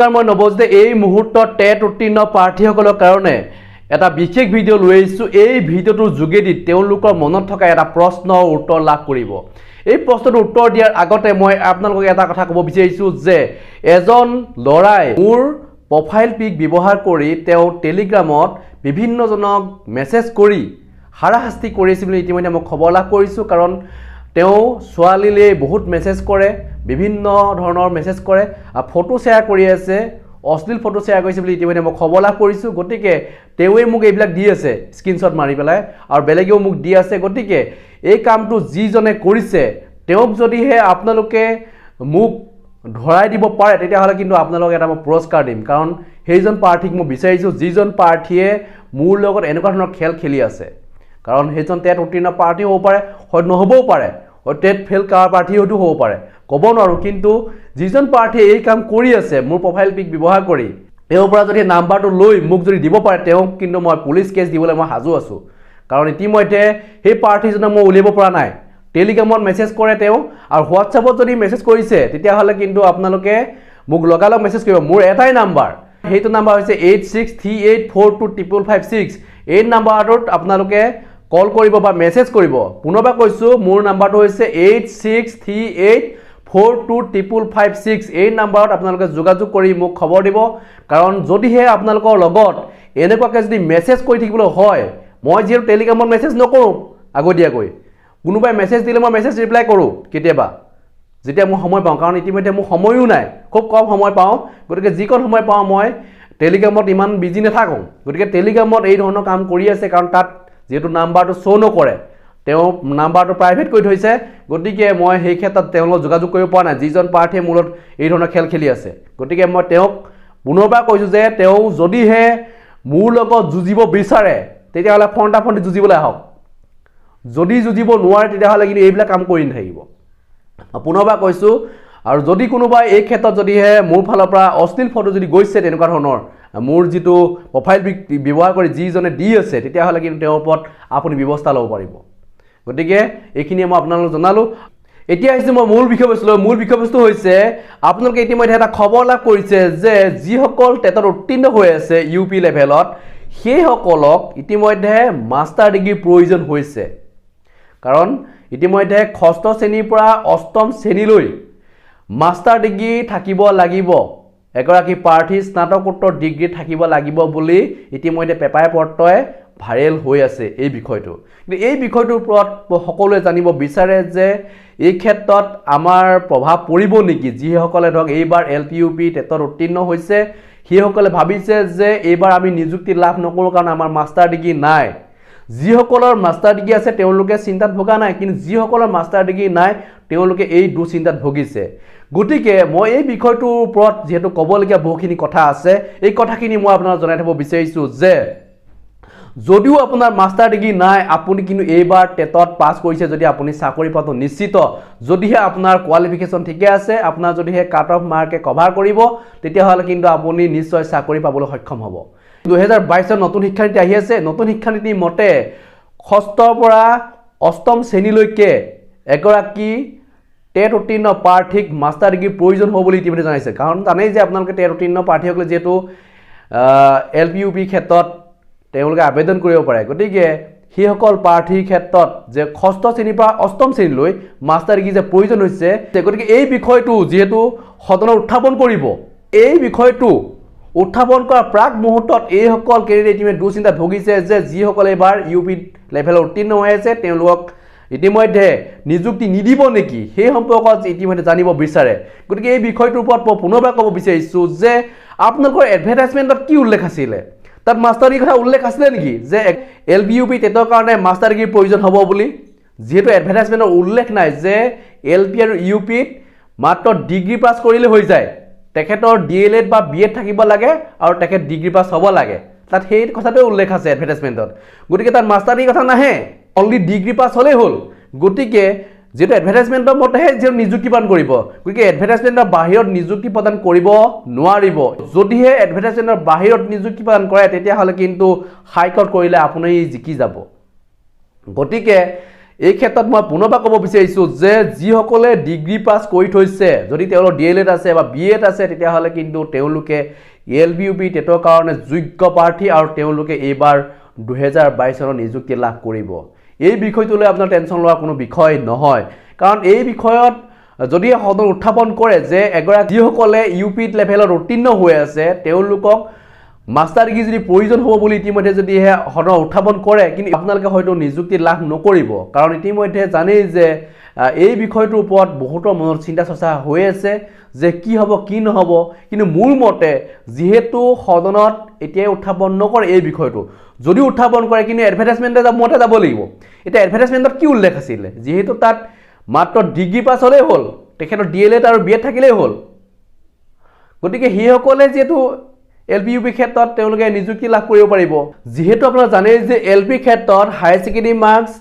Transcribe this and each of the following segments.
মই নৱজিতে এই মুহূৰ্তত টেট উত্তীৰ্ণ প্ৰাৰ্থীসকলৰ কাৰণে এটা বিশেষ ভিডিঅ' লৈ আহিছোঁ। এই ভিডিঅ'টোৰ যোগেদি তেওঁলোকৰ মনত থকা এটা প্ৰশ্নৰ উত্তৰ লাভ কৰিব। এই প্ৰশ্নটোৰ উত্তৰ দিয়াৰ আগতে মই আপোনালোকক এটা কথা ক'ব বিচাৰিছোঁ যে এজন ল'ৰাই মোৰ প্ৰফাইল পিক ব্যৱহাৰ কৰি তেওঁ টেলিগ্ৰামত বিভিন্নজনক মেছেজ কৰি হাৰাশাস্তি কৰিছে বুলি ইতিমধ্যে মই খবৰ লাভ কৰিছোঁ। কাৰণ তেওঁ ছোৱালীলৈ বহুত মেছেজ কৰে, বিভিন্ন ধৰণৰ মেছেজ কৰে আৰু ফটো শ্বেয়াৰ কৰি আছে, অশ্লীল ফটো শ্বেয়াৰ কৰিছে বুলি ইতিমধ্যে মই খবৰ লাভ কৰিছোঁ। গতিকে তেওঁৱে মোক এইবিলাক দি আছে স্ক্ৰীনশ্বট মাৰি পেলাই আৰু বেলেগেও মোক দি আছে। গতিকে এই কামটো যিজনে কৰিছে, তেওঁক যদিহে আপোনালোকে মোক ধৰাই দিব পাৰে, তেতিয়াহ'লে কিন্তু আপোনালোকক এটা মই পুৰস্কাৰ দিম। কাৰণ সেইজন প্ৰাৰ্থীক মই বিচাৰিছোঁ যিজন প্ৰাৰ্থীয়ে মোৰ লগত এনেকুৱা ধৰণৰ খেল খেলি আছে। কাৰণ সেইজন টেট উত্তীৰ্ণ প্ৰাৰ্থী হ'ব পাৰে, হয়তো নহ'বও পাৰে, হয়তো টেট ফেইল কৰা প্ৰাৰ্থী হয়তো হ'ব পাৰে, ক'ব নোৱাৰোঁ। কিন্তু যিজন প্ৰাৰ্থীয়ে এই কাম কৰি আছে মোৰ প্ৰফাইল পিক ব্যৱহাৰ কৰি, তেওঁৰ পৰা যদি নাম্বাৰটো লৈ মোক যদি দিব পাৰে, তেওঁক কিন্তু মই পুলিচ কেছ দিবলৈ মই সাজু আছোঁ। কাৰণ ইতিমধ্যে সেই প্ৰাৰ্থীজনক মই উলিয়াব পৰা নাই। টেলিগ্ৰামত মেছেজ কৰে তেওঁ আৰু হোৱাটছএপত যদি মেছেজ কৰিছে, তেতিয়াহ'লে কিন্তু আপোনালোকে মোক লগালগ মেছেজ কৰিব। মোৰ এটাই নাম্বাৰ, সেইটো নাম্বাৰ হৈছে 8638425556। এই নাম্বাৰটোত আপোনালোকে কল কৰিব বা মেছেজ কৰিব। পুনৰবাৰ কৈছোঁ, মোৰ নাম্বাৰটো হৈছে 8638425556। এই নাম্বাৰত আপোনালোকে যোগাযোগ কৰি মোক খবৰ দিব। কাৰণ যদিহে আপোনালোকৰ লগত এনেকুৱাকৈ যদি মেছেজ কৰি থাকিবলৈ হয়, মই যিহেতু টেলিগ্ৰামত মেছেজ নকৰোঁ আগতীয়াকৈ, কোনোবাই মেছেজ দিলে মই মেছেজ ৰিপ্লাই কৰোঁ কেতিয়াবা, যেতিয়া মই সময় পাওঁ। কাৰণ ইতিমধ্যে মোৰ সময়ো নাই, খুব কম সময় পাওঁ। গতিকে যিকণ সময় পাওঁ, মই টেলিগ্ৰামত ইমান বিজি নাথাকোঁ। গতিকে টেলিগ্ৰামত এই ধৰণৰ কাম কৰি আছে, কাৰণ তাত যিহেতু নাম্বাৰটো শ্ব' নকৰে, তেওঁ নাম্বাৰটো প্ৰাইভেট কৰি থৈছে। গতিকে মই সেই ক্ষেত্ৰত তেওঁৰ লগত যোগাযোগ কৰিব পৰা নাই, যিজন প্ৰাৰ্থীয়ে মোৰ লগত এই ধৰণৰ খেল খেলি আছে। গতিকে মই তেওঁক পুনৰবাৰ কৈছোঁ যে তেওঁ যদিহে মোৰ লগত যুঁজিব বিচাৰে, তেতিয়াহ'লে ফ্ৰণ্টা ফ্ৰণ্টি যুঁজিবলৈ আহক। যদি যুঁজিব নোৱাৰে, তেতিয়াহ'লে কিন্তু এইবিলাক কাম কৰি নাথাকিব। পুনৰবাৰ কৈছোঁ। আৰু যদি কোনোবাই এই ক্ষেত্ৰত যদিহে মোৰ ফালৰ পৰা অশ্লীল ফটো যদি গৈছে, তেনেকুৱা ধৰণৰ মোৰ যিটো প্ৰফাইল পিক ব্যৱহাৰ কৰি যিজনে দি আছে, তেতিয়াহ'লে কিন্তু তেওঁৰ ওপৰত আপুনি ব্যৱস্থা ল'ব পাৰিব। গতিকে এইখিনিয়ে মই আপোনালোকক জনালোঁ। এতিয়া আহিছোঁ মই মূল বিষয়বস্তুলৈ। মূল বিষয়বস্তু হৈছে, আপোনালোকে ইতিমধ্যে এটা খবৰ লাভ কৰিছে যে যিসকল টেটত উত্তীৰ্ণ হৈ আছে ইউ পি লেভেলত, সেইসকলক ইতিমধ্যে মাষ্টাৰ ডিগ্ৰীৰ প্ৰয়োজন হৈছে। কাৰণ ইতিমধ্যে ষষ্ঠ শ্ৰেণীৰ পৰা অষ্টম শ্ৰেণীলৈ মাষ্টাৰ ডিগ্ৰী থাকিব লাগিব, এগৰাকী প্ৰাৰ্থী স্নাতকোত্তৰ ডিগ্ৰী থাকিব লাগিব বুলি ইতিমধ্যে পেপাৰে পত্ৰই ভাইৰেল হৈ আছে এই বিষয়টো। কিন্তু এই বিষয়টোৰ ওপৰত সকলোৱে জানিব বিচাৰে যে এই ক্ষেত্ৰত আমাৰ প্ৰভাৱ পৰিব নেকি? যিসকলে ধৰক এইবাৰ এল পি, ইউ পি টেটত উত্তীৰ্ণ হৈছে, সেইসকলে ভাবিছে যে এইবাৰ আমি নিযুক্তি লাভ নকৰোঁ, কাৰণ আমাৰ মাষ্টাৰ ডিগ্ৰী নাই। যিসকলৰ মাষ্টাৰ ডিগ্ৰী আছে, তেওঁলোকে চিন্তাত ভোগা নাই, কিন্তু যিসকলৰ মাষ্টাৰ ডিগ্ৰী নাই, তেওঁলোকে এই দুচিন্তাত ভুগিছে। গতিকে মই এই বিষয়টোৰ ওপৰত যিহেতু ক'বলগীয়া বহুখিনি কথা আছে, এই কথাখিনি মই আপোনাক জনাই থ'ব বিচাৰিছোঁ যে যদিও আপোনাৰ মাষ্টাৰ ডিগ্ৰী নাই, আপুনি কিন্তু এইবাৰ টেটত পাছ কৰিছে যদি, আপুনি চাকৰি পোৱাটো নিশ্চিত। যদিহে আপোনাৰ কোৱালিফিকেশ্যন ঠিকে আছে, আপোনাৰ যদিহে কাট অফ মাৰ্কে কভাৰ কৰিব, তেতিয়াহ'লে কিন্তু আপুনি নিশ্চয় চাকৰি পাবলৈ সক্ষম হ'ব। 2022ত নতুন শিক্ষানীতি আহি আছে। নতুন শিক্ষানীতিৰ মতে ষষ্ঠৰ পৰা অষ্টম শ্ৰেণীলৈকে এগৰাকী টেট উত্তীৰ্ণ প্ৰাৰ্থীক মাষ্টাৰ ডিগ্ৰীৰ প্ৰয়োজন হ'ব বুলি ইতিমধ্যে জনাইছে। কাৰণ জানেই যে আপোনালোকে টেট উত্তীৰ্ণ প্ৰাৰ্থীসকলে যিহেতু এল পি, ইউ পিৰ ক্ষেত্ৰত তেওঁলোকে আবেদন কৰিব পাৰে, গতিকে সেইসকল প্ৰাৰ্থীৰ ক্ষেত্ৰত যে ষষ্ঠ শ্ৰেণীৰ পৰা অষ্টম শ্ৰেণীলৈ মাষ্টাৰ ডিগ্ৰী যে প্ৰয়োজন হৈছে, গতিকে এই বিষয়টো যিহেতু সদনত উত্থাপন কৰিব, এই বিষয়টো উত্থাপন কৰাৰ প্ৰাক মুহূৰ্তত এইসকল কেণ্ডিডেট ইতিমধ্যে দুচিন্তাত ভুগিছে যে যিসকলে এইবাৰ ইউ পি লেভেলত উত্তীৰ্ণ হৈ আছে, তেওঁলোকক ইতিমধ্যে নিযুক্তি নিদিব নেকি, সেই সম্পৰ্কত ইতিমধ্যে জানিব বিচাৰে। গতিকে এই বিষয়টোৰ ওপৰত মই পুনৰবাৰ ক'ব বিচাৰিছোঁ যে আপোনালোকৰ এডভাৰটাইজমেণ্টত কি উল্লেখ আছিলে? তাত মাষ্টাৰ ডিগ্ৰীৰ কথা উল্লেখ আছিলে নেকি যে এল পি, ইউ পি টেটৰ কাৰণে মাষ্টাৰ ডিগ্ৰীৰ প্ৰয়োজন হ'ব বুলি? যিহেতু এডভাৰটাইজমেণ্টৰ উল্লেখ নাই যে এল পি আৰু ইউ পিত মাত্ৰ ডিগ্ৰী পাছ কৰিলে হৈ যায়, তেখেতৰ ডি এল এড বা বি এড থাকিব লাগে আৰু তেখেত ডিগ্ৰী পাছ হ'ব লাগে, তাত সেই কথাটোৱে উল্লেখ আছে এডভাৰটাইজমেণ্টত। গতিকে তাত মাষ্টাৰ ডিগ্ৰীৰ কথা নাহে, অনলি ডিগ্ৰী পাছ হ'লেই হ'ল। গতিকে যিহেতু এডভাৰটাইজমেণ্টৰ মতেহে যিহেতু নিযুক্তি প্ৰদান কৰিব, গতিকে এডভাৰটাইজমেণ্টৰ বাহিৰত নিযুক্তি প্ৰদান কৰিব নোৱাৰিব। যদিহে এডভাৰটাইজমেণ্টৰ বাহিৰত নিযুক্তি প্ৰদান কৰে, তেতিয়াহ'লে কিন্তু হাইকোৰ্ট কৰিলে আপুনি জিকি যাব। গতিকে এই ক্ষেত্ৰত মই পুনৰবাৰ ক'ব বিচাৰিছোঁ যে যিসকলে ডিগ্ৰী পাছ কৰি থৈছে, যদি তেওঁলোক ডি.এল.এড আছে বা বি.এড আছে, তেতিয়াহ'লে কিন্তু তেওঁলোকে এল পি, ইউ পি টেটৰ কাৰণে যোগ্য প্ৰাৰ্থী আৰু তেওঁলোকে এইবাৰ 2022 চনত নিযুক্তি লাভ কৰিব। এই বিষয়টোলৈ আপোনাৰ টেনশ্যন লোৱাৰ কোনো বিষয় নহয়। কাৰণ এই বিষয়ত যদি সদন উত্থাপন কৰে যে এগৰাকী যিসকলে ইউ পি লেভেলত উত্তীৰ্ণ হৈ আছে, তেওঁলোকক মাষ্টাৰ ডিগ্ৰী যদি প্ৰয়োজন হ'ব বুলি ইতিমধ্যে যদিহে সদন উত্থাপন কৰে, কিন্তু আপোনালোকে হয়তো নিযুক্তি লাভ নকৰিব। কাৰণ ইতিমধ্যে জানেই যে এই বিষয়টোৰ ওপৰত বহুতৰ মনত চিন্তা চৰ্চা হৈ আছে যে কি হ'ব, কি নহ'ব। কিন্তু মোৰ মতে যিহেতু সদনত এতিয়াই উত্থাপন নকৰে এই বিষয়টো, যদি উত্থাপন কৰে কিন্তু এডভাৰটাইজমেণ্টে মতে যাব লাগিব। এতিয়া এডভাৰটাইজমেণ্টত কি উল্লেখ আছিলে? যিহেতু তাত মাত্ৰ ডিগ্ৰী পাছ হ'লেই হ'ল, তেখেতৰ ডি.এল.এড আৰু বি.এড থাকিলেই হ'ল। গতিকে সেইসকলে যিহেতু এল পি, ইউ পি ক্ষেত্ৰত তেওঁলোকে নিযুক্তি লাভ কৰিব পাৰিব। যিহেতু আপোনালোকে জানেই যে এল পি ক্ষেত্ৰত হায়াৰ ছেকেণ্ডেৰী মাৰ্কছ,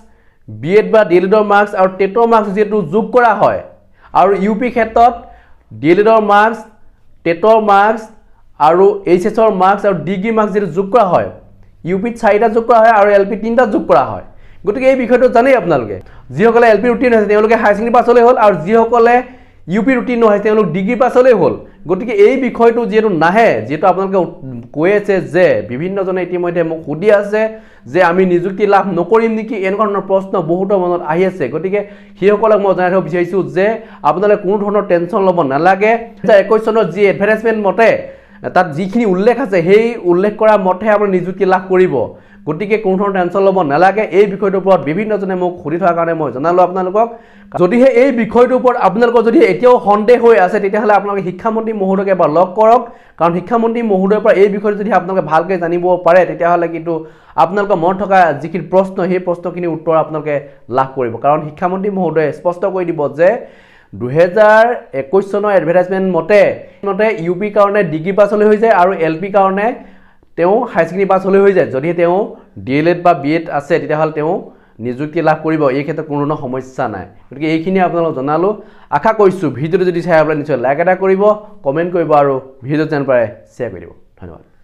বি.এড বা ডি.এল.এডৰ মাৰ্কছ আৰু টেটৰ মাৰ্কছ যিহেতু যোগ কৰা হয় আৰু ইউ পি ক্ষেত্ৰত ডি.এল.এডৰ মাৰ্কছ, টেটৰ মাৰ্কছ আৰু এইচ.এছৰ মাৰ্কছ আৰু ডিগ্ৰী মাৰ্কছ যিটো যোগ কৰা হয়, ইউ পিত চাৰিটা যোগ কৰা হয় আৰু এল পি তিনিটা যোগ কৰা হয়। গতিকে এই বিষয়টো জানেই আপোনালোকে। যিসকলে এল পি উত্তীৰ্ণ হৈছে, তেওঁলোকে হায়াৰ ছেকেণ্ডেৰী পাছ হ'লেই হ'ল আৰু যিসকলে ইউ পি উত্তীৰ্ণ হৈছে, তেওঁলোক ডিগ্ৰী পাছ হ'লেই হ'ল। গতিকে এই বিষয়টো যিহেতু নাহে, যিহেতু আপোনালোকে কৈ আছে যে বিভিন্নজনে ইতিমধ্যে মোক সুধি আছে যে আমি নিযুক্তি লাভ নকৰিম নেকি, এনেকুৱা ধৰণৰ প্ৰশ্ন বহুতৰ মনত আহি আছে। গতিকে সেইসকলক মই জনাই থ'ব বিচাৰিছোঁ যে আপোনালোকে কোনো ধৰণৰ টেনশ্যন ল'ব নালাগে। 2021 চনৰ যি এডভাৰটাইজমেণ্ট মতে তাত যিখিনি উল্লেখ আছে, সেই উল্লেখ কৰা মতেহে আপুনি নিযুক্তি লাভ কৰিব। গতিকে কোনো ধৰণৰ টেনশ্যন ল'ব নালাগে। এই বিষয়টোৰ ওপৰত বিভিন্নজনে মোক সুধি থকাৰ কাৰণে মই জনালোঁ আপোনালোকক। যদিহে এই বিষয়টোৰ ওপৰত আপোনালোকৰ যদি এতিয়াও সন্দেহ হৈ আছে, তেতিয়াহ'লে আপোনালোকে শিক্ষামন্ত্ৰী মহোদয়ক এবাৰ লগ কৰক। কাৰণ শিক্ষামন্ত্ৰী মহোদয়ৰ পৰা এই বিষয়টো যদি আপোনালোকে ভালকৈ জানিব পাৰে, তেতিয়াহ'লে কিন্তু আপোনালোকৰ মনত থকা যিখিনি প্ৰশ্ন, সেই প্ৰশ্নখিনিৰ উত্তৰ আপোনালোকে লাভ কৰিব। কাৰণ শিক্ষামন্ত্ৰী মহোদয়ে স্পষ্ট কৰি দিব যে 2021 চনৰ এডভাৰটাইজমেণ্ট মতে ইউ পিৰ কাৰণে ডিগ্ৰী পাছ হ'লে হৈ যায় আৰু এল পিৰ কাৰণে তেওঁ হায়াৰ ছেকেণ্ডেৰী পাছ হ'লে হৈ যায়। যদিহে তেওঁ ডি.এল.এড বা বি.এড আছে, তেতিয়াহ'লে তেওঁ নিযুক্তি লাভ কৰিব। এই ক্ষেত্ৰত কোনো ধৰণৰ সমস্যা নাই। গতিকে এইখিনি আপোনালোকক জনালোঁ। আশা কৰিছোঁ ভিডিঅ'টো যদি চাই, আপোনালোকে নিশ্চয় লাইক এটা কৰিব, কমেণ্ট কৰিব আৰু ভিডিঅ'টো যেন পাৰে শ্বেয়াৰ কৰি দিব। ধন্যবাদ।